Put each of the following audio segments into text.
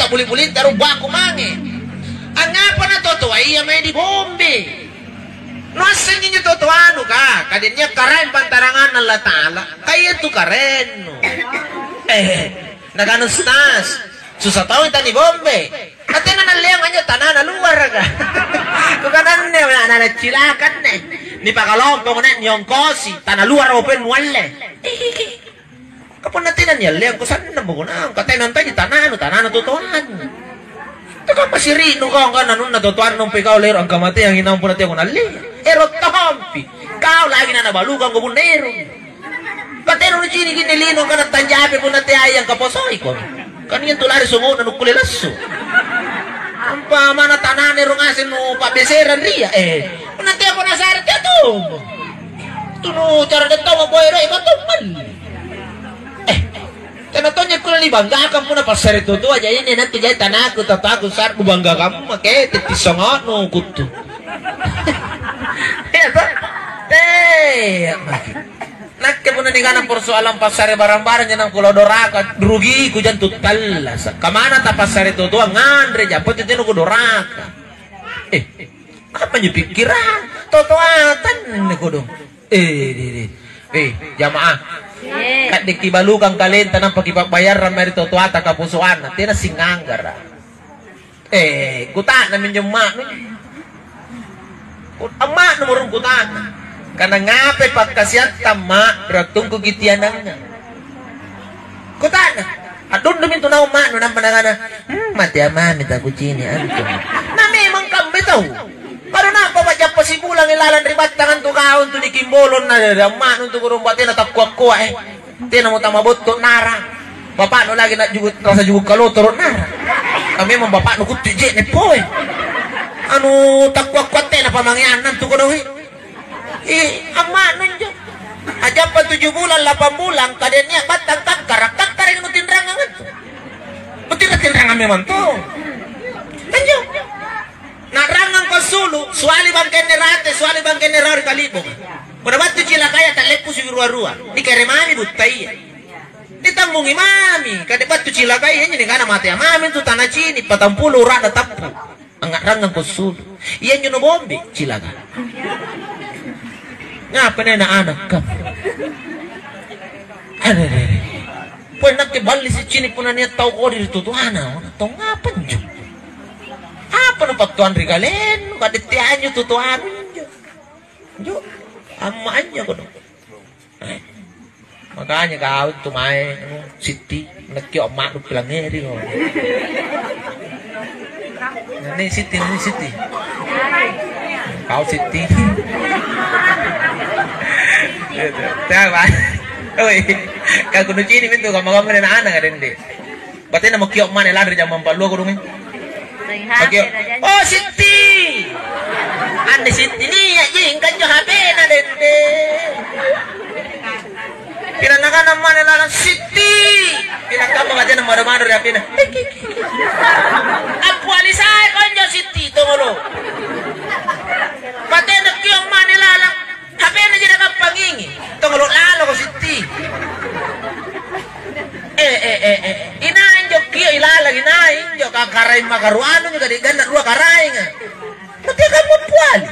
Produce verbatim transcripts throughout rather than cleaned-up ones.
Puli-pulitta rubbaku mange. Angngapa natotoa ia mae di Bombe? Nuassengi anjo totoanu ka, kadennia Karaeng pantaranganna Allata'ala, ka ia tu Karaennu. Eh, nakana Ustaz, susah tau tani Bombe. Katena nalleang anjo tanana luaraka. Kukananne ana-ana cilaka anne. Nipakalompong anne niongkosi, tana luara open nualle. Ka punna tena nialleang, kusannang mako naung, ka tena antaji tananu, tanana totoannu. Tekamma siri'nu kau angkanna anunna totoannu umpai kau lero angkamateangi naung punna teako nalleang. Ero' tompi. Kau lagi nanabalukangko punna ero'. Ka tena nuciniki inni lino angkana tanjape punna teai angkaposoiko. Kan iya tu lari sungu'na nukkulle lassu. Ampa mana tanana ero' ngaseng nupa'beserang ria. Eh, punna teako nasare tena tommo. Tunu cara de' tau maboya doe' mantong malli. Eh, tena tonja kulle nibanggakang punna passare totoa, jaji inne nakke jai tanaku, tataku, sa'bu bangga kamma, ke, tetti songo'nu kuttu. Iya, toh? Eh, maki. Nakke punna nikana persoalan passare barang-barang jangang kulo doraka, rugiku jantu tallasa. Kamana tapassare totoa nganre jampo tena kudoraka. Eh, apa njo pikkirang? Totoatan kodong. Eh, deh, deh. Eh, jamaah. Eh. Kadde kibalukang kalenta nampa kipabbayarrang mae ri totoata kaposoanna. Tena singanggara. Eh, kuta'nammi injo amma'nu. Amma'nu murung kuta'na. Kana ngapai pakkasiatta, Ma', rattungku kitianangnga? Kuta'na. A'dundumi intu naung amma'nu nampa nakana, "Hmm, mate amami takucini' antu." Na memang kambe tau. Pada nampa pa'jappa sibulang ilalang ri battang antu kau antu nikimbolong na amma'nu antu kurung batena takkua-kua, eh. Tenamo tama botto nara. Bapa'nu lagi na juku-, rasa juku' kalotoro nara. Ka memang bapa'nu kuttu je'ne poe. Anu takkua-kua tena pamangeanna antu kodong, eh. Ih, amma'nu injo. A'jappa tuju bulang, lapang bulang, kadennia battang kakkara, kakkara nutinrangang antu. Nutinra-tinrangang memang to. Anjo. Na'rangangko assulu', suali bangkenna rate, suali bangkenna rawa ri kali'bonga. Punna battu cilakaya, ta'leppusi rua-rua. Nikere mami buttaya. Nitambungi mami, kade battu cilakaya, injo nikana matea mami tu tanacini', patampulo ura'na tappu. Angnga'rangangko assulu'. Iyanjo nubombe, cilaka. Ngapa nia' ana'-ana' kam? Arere. Pole nakke balli siccini' punna nia' tau kodi ri totoana, tau ngapa njo? Apa nupattuanri kalennu, kadette anjo totoanu njo. Njo, amma anjo kono. Eh, makanya kau tu mae, anu, Sitti, nakio' amma'nu pilangngeri ko. Nani Sitti, nani Sitti. Kau Sitti. Tau, Pak. Oi, kau kunucini' mintu kamma-kamma ana'-ana' ka dende. Batena mo kio' mane lanri jammang pallua kodong, eh. Seng Oke. H P na janji. Oh, Sitti. Anne Sitti nia' ji, engka njo H P-na dende. Pila nakana mane lalang, "Sitti." Pila kamma batena mado-mado ri H P-na. Appiali sai konjo Sitti tongolo. Batena kio' mane lalang. H P-na ji nakappangingi. Tongolo laloko Sitti. Eh, eh, eh, eh. Inai injo kio' ilalang, inai injo kakaraeng makaruanu injo kadi ganna' rua karaenga. Mutia kamu puali.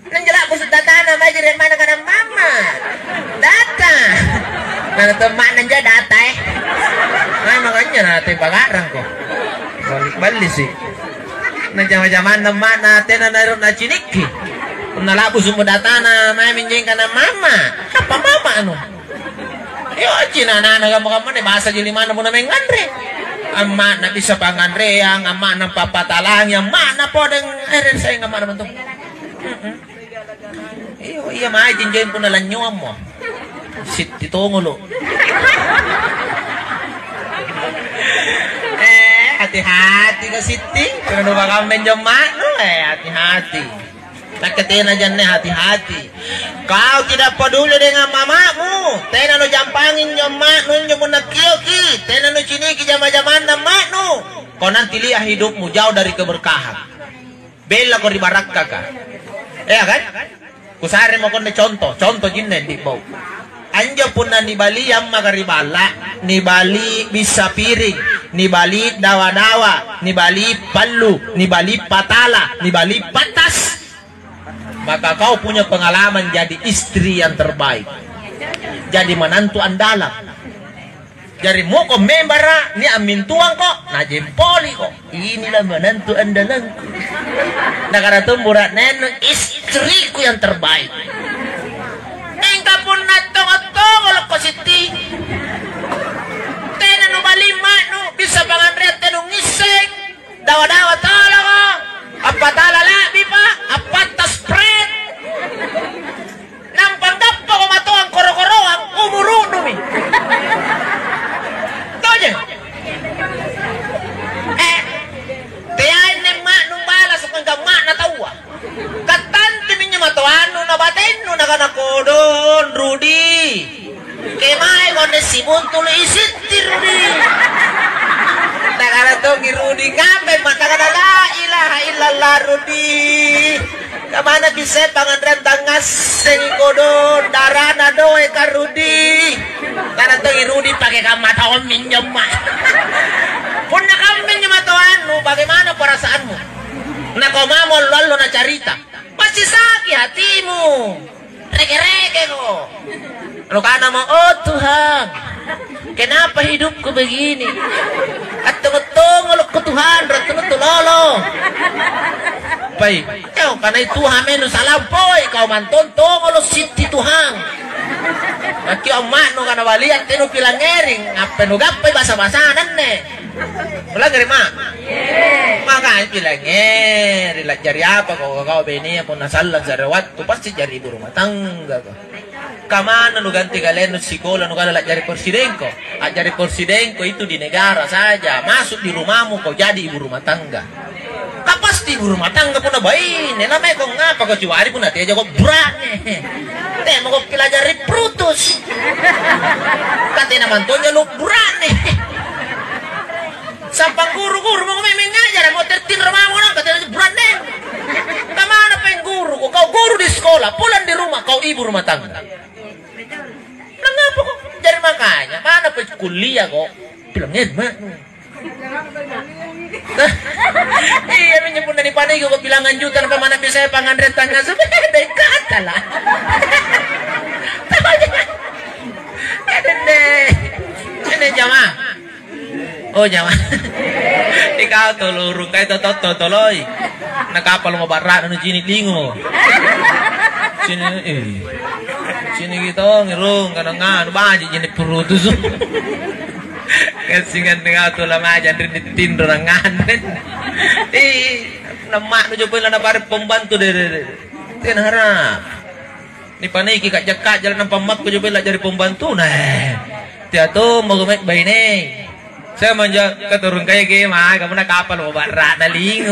Nanjala kusuk datana mai jere mana kana mama. Data. Mana temma'na nja data, eh. Mai makanya na tempa garang ko. Balik-balik sih. Na jama-jamanna ma'na tena naero' nacinikki. Punna labu sumbu datana mae minjeng kana mama. Apa mama anu? Yo, cina ana'-ana' kamma-kamma ne basa ji limanna punna menganre. Amma'na bisa panganreang, amma'na pappatalangi, amma'na podeng ere sayang amma'na bantu. Mm-mm. Iyo, iya maji injo punna lanynyuammo. Sitti tongolo. Eh, hati-hati ka Sitti. Punna nupakamma injo amma'nu, eh, hati-hati. Nakke tena janne hati-hati. Kau tidak peduli dengan mamamu. Tena nujampangi injo amma'nu injo punna kioki. Tena nuciniki jama-jamanna amma'nu. Kau nanti lihat hidupmu jauh dari keberkahan. Bellako ri barakkaka. Iya kan? Kusaremo konne contoh, contoh jinne di bau. Anjo punna nibali ammaka ri balla, nibali bissa piring, Nibali dawa-dawa, nibali pallu, nibali patala, nibali patas. Maka kau punya pengalaman jadi istri yang terbaik. Jadi menantu andalan. Jari muko membara ni ammintuangko, najempoliko. Inilah menantu andalangku. Nakana tumbura nennu istriku yang terbaik. Mingka punna tongo-tongolokko sitti, tena nubali ma'nu, bisa panganreang tena ngisseng, dawa-dawa toloko, appatala la'bipa, appatta spret. Nampa gappako matoang koro-koroang, umuru'numi. Tojeng? Eh, teai nemma'nu balasa' mangka ma'na taua. Kattantimi injo matoannu na batennu nakana, "Kodong, Rudi. Kemae konne sibuntulu isitti, Rudi." Nakana tongi Rudi, "Ngapai ma-," nakana, "La ilaha illallah, Rudi. Kamana bissai panganreang tangngassengi kodong, darana doeka, Rudi." Nakana tongi Rudi, "Pake kamma tommi injo, Ma." Punna kamminjo matoannu, bagaimana perasaanmu? Nakau mamo allo-allo nacarita. Pasti saki hatimu. Reke-rekeko. Nukanamo, "Oh Tuhan, kenapa hidupku begini? Attongo-tongolokko Tuhan, rattunuttu lolo." Pai, "Kau kanai Tuhan menu salampoi, kau mantong tongolo sitti Tuhan." Nakio amma'nu kana baliang tenu pilangngering, apa nugappai basa-basa nanne. Ulangngeri, Ma? Makanya pilangngeri, lajjari apako kau benea punna sallang se're wattu, pasti jari ibu rumah tanggako. Kamana nuganti kalennu sikola nukana lajjari persidengko? Ajjari persidengko itu di negara saja, masuk di rumahmu kau jadi ibu rumah tangga. Ka pasti ibu rumah tangga punna baine, namanya kau ngapa kau ciwari punna teajako burane. Temako pilajari Brutus. Katena mantonya lu burane. Sampang guru-guru mako memeng ngajara, mako tertinro mamo nangka tena burane. Kamana peng guru ko? Kau guru di sekolah, pulang di rumah kau ibu rumah tangga. Nangapa kok? Jari makanya, mana peng kuliah kok? Bilang, "Eh, Mak." Iya, minjo punna nipaniki kok bilangan juta, apa mana bisa panganre tangnga sepeda kata lah. Dende. Ini jamaah. Oh, jama. Ikau tolorung kai to totto toloi. Nakapal mo barra'na nu cini' lingo. Cini', eh. Cini' gitu ngirung kadang anu baji' jenis purutus. Kassingan dengan tu lama aja rin ditinro nangan. Eh, namma nu coba lana pare pembantu deh, deh, deh. Tena harap. Nipaniki ka'ja-ka'ja nampa makku coba la'jari pembantuna, eh. Tea tommo mae baine. Saya manja katurung kaya ke, ma, kamu na kapal mo barra na lingu.